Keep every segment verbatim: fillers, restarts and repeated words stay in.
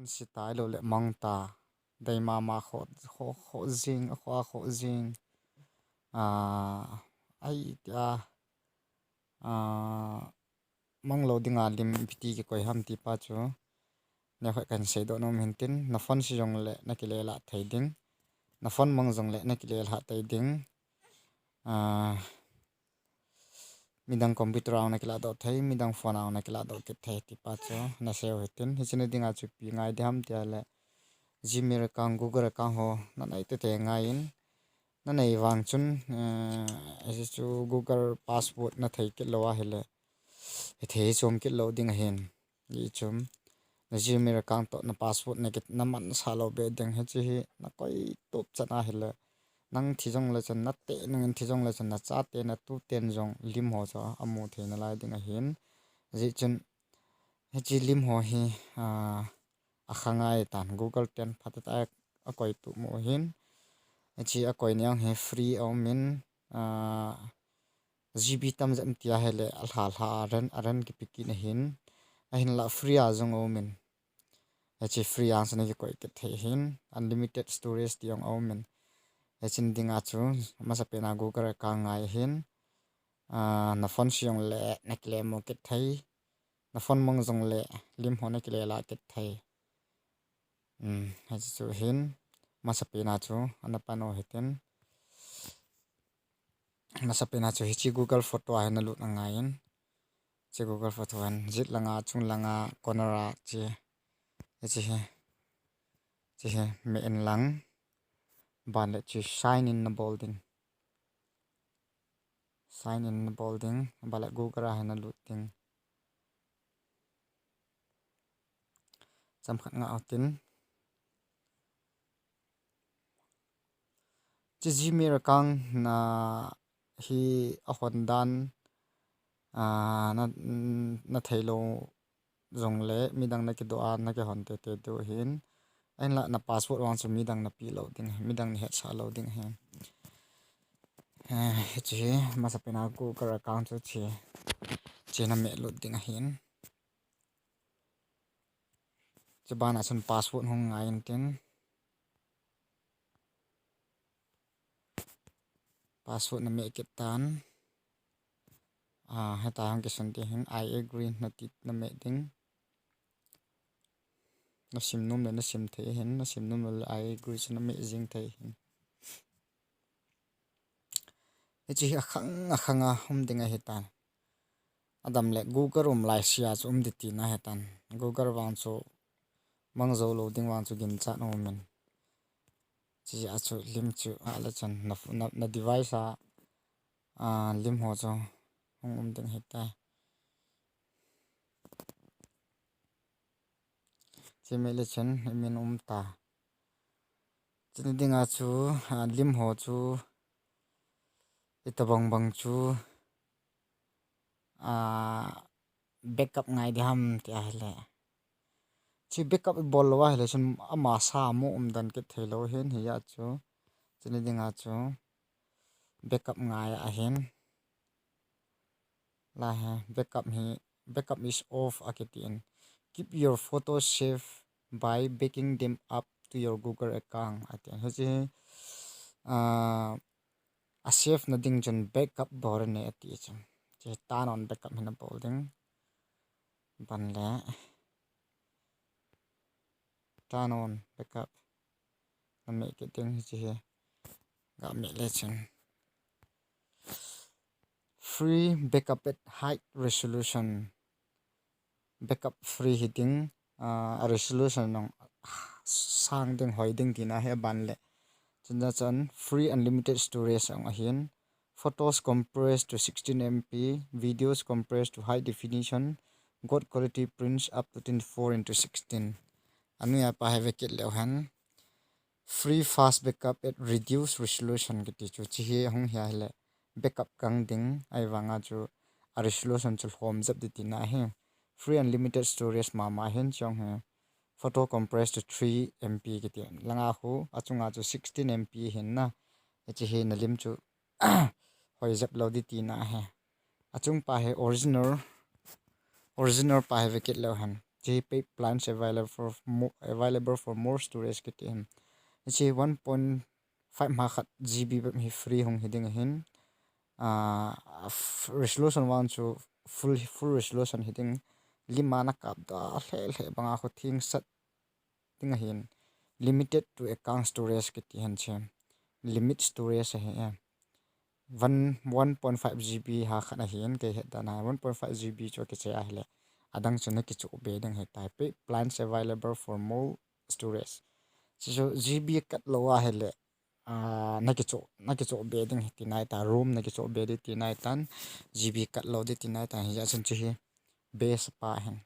Sitai lo le mang ta. Dei mama kho, kho, kho zing, kho, kho zing. Ah, ai tia. Ah, mang lo dinga lim ipi ti kikoi ham ti pa chu. Ne khoi kan sei do nom hin tin. Na phone si jong le na kile la thei ding. Na phone mang jong le na kile la thei ding. Ah, midang computer a na kila do thei, midang phone a na kila do kit thei ti pa chu na sei u hitin. Hichini dinga chu ipi ngai di ham tia le Gmail account, Google account ho na nei tete ngai in. Na nei vang chun, eh, hichu Google password na thei kit lo ahile. Hithei chom kit lo ding ahin. Hichun. Na Gmail account to na password na kit na man sa lo be ding hichi hi na koi tup chan ahile. Nang thi jong le chun na te, nang thi jong le chun na chate na tuten jong lim ho chu amu thei nalai ding ahin. Hichun, hichi lim ho hi, ah, akha ngai tan Google ten phat ta a koi tup mu hin. Hichi a koi niang hi free a um in, ah, G B tam jep tia hile a lha lha a ran, a ran kipi kit ahin. Ahinla free a jong a um in. Hichi free a sang na kikoi kit thei hin. Unlimited storage ti jong a um in. Hichini dinga chu masapen a Google account ngai hin. Ah, na phone si jong le na kile mu kit thei. Na phone mang jong le lim ho na kile la kit thei. Um, hichu hin masapen a chu ana pan u hitin. Masapen a chu hichi Google Photo a hin na lut na ngai in. Hichi Google Photo hin jit langa, chung langa, corner a chi. Hichi hi. Hichi hi me in lang. Ban le chi sign in na bol ding. Sign in na bol ding. Ban le Google a hin na lut ding. Cham khat nga u tin. Chi Gmail account na hi a hon dan, ah, na, na thei lo jong le midang na kido a na kihon tete diu hin. Ahinla na password vang chu midang na pe lo ding, midang na hetsa lo ding hin. Eh, hichi hi masapen a Google account chu chi, chi na me lut ding ahin. Chuban a chun password hung ngai in tin. Password na me kit tan. Ah, heta hung kisun ti hin I agree na ti na me ding. Na sim nom le na sim thei hin, na sim nom le I agree chu na me jing thei hin. Hichi hi akhang, akhang a um ding ahi tan. Adam le Google um lai sia chu um di tina ahi tan. Google vang chu mang jo lo ding vang chu ginchat um in. Chi a chu lim chu a le chan na, na, na device a, a, lim ho chu hung um ding ahi ta. Chi me le chan i min um ta. Chini dinga chu, a, lim ho chu, itobang bang chu, a, backup ngai di ham ti ahile. Chi backup i bol lo ahile, chun ama sa mu um dan kit thei lo hin hi a chu. Chini dinga chu, backup ngai ahin. La he, backup hi, backup is off a kiti in. Keep your photos safe by backing them up to your Google account. Ati in. Hichi, ah, a safe na ding chun backup bol ne ati chun. Chi turn on backup hi na bol ding. Ban le. Turn on backup. Na me kit ding hichi hi. Ga me le chun. Free backup at high resolution. Backup free hi ding, ah, a resolution nung sang ding hoi ding tina hi a ban le. Chun da chun free unlimited storage ang ahin. Photos compressed to sixteen M P, videos compressed to high definition, good quality prints up to twenty-four into sixteen. Anu ya pa hi ve kit leu hen. Free fast backup at reduced resolution kiti chu chi hi hung hi ahile backup kang ding ahi vanga chu a resolution chu lhom jep di tina hi. Free unlimited storage mama hin chong hi. Photo compressed to three M P kiti. Langa hu achunga chu sixteen M P hin na. Chi hi na lim chu hoi jep lo di tina hi. Achung pa hi original, original pa hi ve kit leu hen. Hiche paid plans available for more, available for more storage kiti hin. Hiche one point five ma khat G B bep hi free hung hi ding ahin. Ah, f-, resolution vang chu full, full resolution hi ding. Lim a na kap da hle hle banga khu thing sat ding ahin. Limited to account storage kiti hin che. Limit storage ahi e. One, one point five G B ha khat ahin, kei het dan a one point five G B chu kiche ahile, adang chu na kichoh be ding ahitai. Paid plans available for more storage. Chu chu G B kat lou ahile, ah, na kichoh, na kichoh be ding ahi ti nai ta, ROM na kichoh be ding ti nai tan, G B kat lou ding ti nai tan, hijeh chun chu hi best pa hin.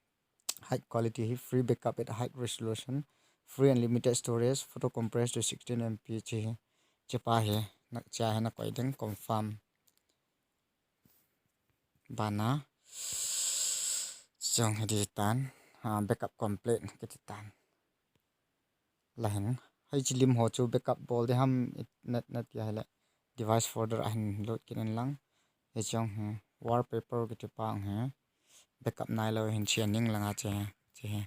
High quality hi, free backup at high resolution, free unlimited storage, photo compressed to sixteen M P chu hi. Chu pa hi, na, chu hi na koi ding confirm. Bana. Chong hi ding tan, ah, backup complete kiti tan. Lahin, hiche lim ho chu backup bol ding ham it nat nat ya hile device folder a hin load kit in lang. Hiche jong hi wallpaper kiti pa jong hi backup nai lou hin chia ning lang a che, che hi.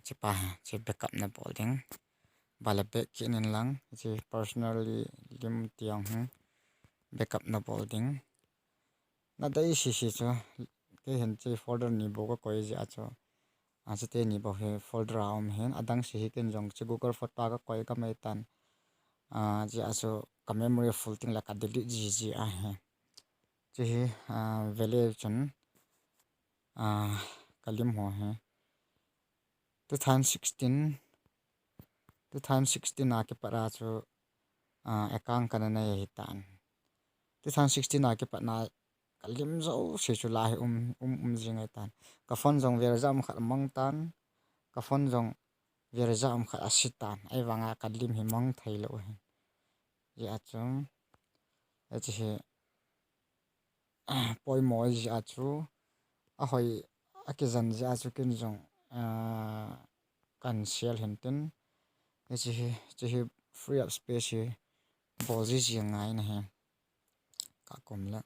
Che pa hi, che backup na bol ding. Bale back kit in lang, che personally lim ti jong hi backup na bol ding. Na dei sisi chu, kei hin che folder ni bou ka koi jeh a chu. A, chuteni bou hi folder a um hin, adang si hi ken jong chu Google Photo a ka koi ka mai tan. A, jeh a chu ka memory full ting le ka delete ji ji ahi. Chu hi, a, vele chun, a, ka lim ho hi. Two thousand sixteen, two thousand sixteen a kipat a chu, a, account kana nei ahi tan. Two thousand sixteen a kipat na ka lim jouse chu la hi um, um, um jing ahi tan. Ka phone jong version um khat a mang tan. Ka phone jong version um khat a si tan. Ahivanga ka lim hi mang thei lou ahi. Jeh a chu, hiche hi, poimo jeh a chu, ahoi, akijan jeh a chu ken jong, ah, kan sel hin tin. Hiche hi, hiche hi free up space hi bol ji ji ngai na hi. Ka kum le.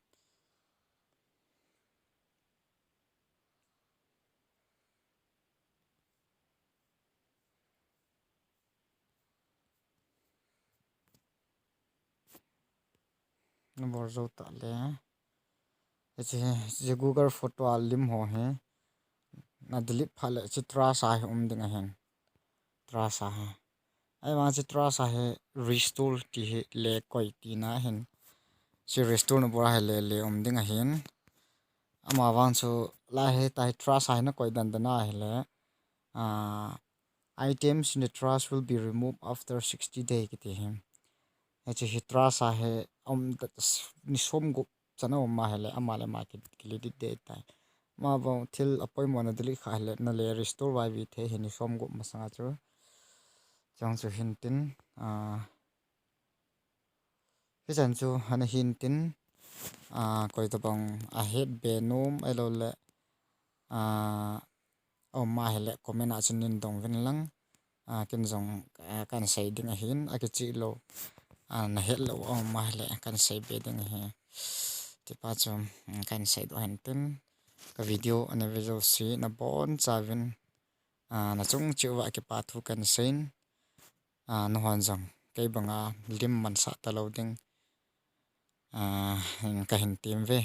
Na bol jou ta le. Hiche, hiche Google Photo a lim ho hi na delete phat le hiche trash a hi um ding ahin. Trash a hi. Ahivang hiche trash a hi restore ti hi le koi tina ahin. Hiche restore na bol a hi le le um ding ahin. Ama vang chu la hi ta hi trash a hi na koi dan dan a hile. Ah, items in the trash will be removed after sixty day kiti hi. Hiche hi trash a hi um da-, s-, ni som gup chan a um a hile, ama le ama ki, ki delete ding tai. Ama vang thil apoimo na delete kha hile, na le restore vai vi thei hi ni som gup masanga chu. Chong chu hin tin, ah, hichan chu ana hin tin, ah, koi tabang ahet be nom ahilou le, ah, aum a hile comment a chun nin dong uvin lang, ah, ken jong, ah, kan sei ding ahin, akichih lou, ah, na het lou aum a hile kan sei be ding ahi. Tipa chu, mm, kan sei doh hin tin, ka video ana ve jouse na bonchauvin, ah, na chung cheh uva kipa thu kan seiyin, ah, nahon jong kei banga lim mansah talou ding, ah, ka hin tem ve.